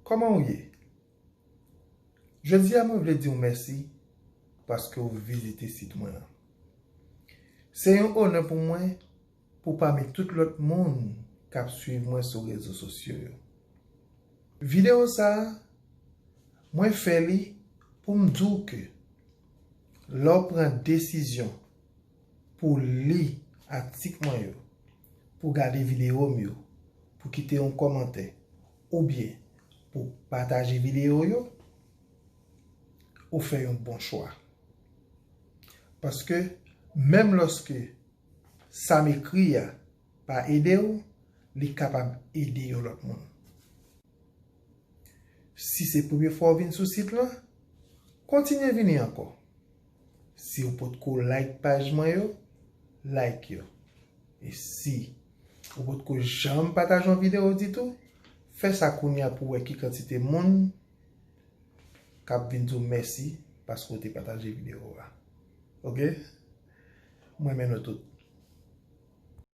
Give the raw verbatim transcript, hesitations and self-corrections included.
Kòman w ye? Jodi a mwen vle di w mèsi paske w vizite sit mwen an. Se yon onè pou mwen pou pami tout lòt moun k ap swiv mwen sou rezo sosyo yo. Videyo sa a, mwen fè li pou m di w ke lè w pran desizyon pou li atik mwen yo, pou gade videyo m yo, pou kite yon kòmantè, oubyen pou pataje videyo yo, ou fè yon bon chwa. Paske menm lòske sa m ekri a pa ede w, li kapab ede yon lòt moun. Si se premye fwa w vin sou sit lan, kontinye vini ankò. Si w potko like paj mwen yo, like yo. E si ou potko janm pataje yon videyo ditou, fè sa kounye a pou w wè ki kantite moun k ap vin di w mèsi paske w te pataje videyo a. Oke? Mwen renmen nou tout.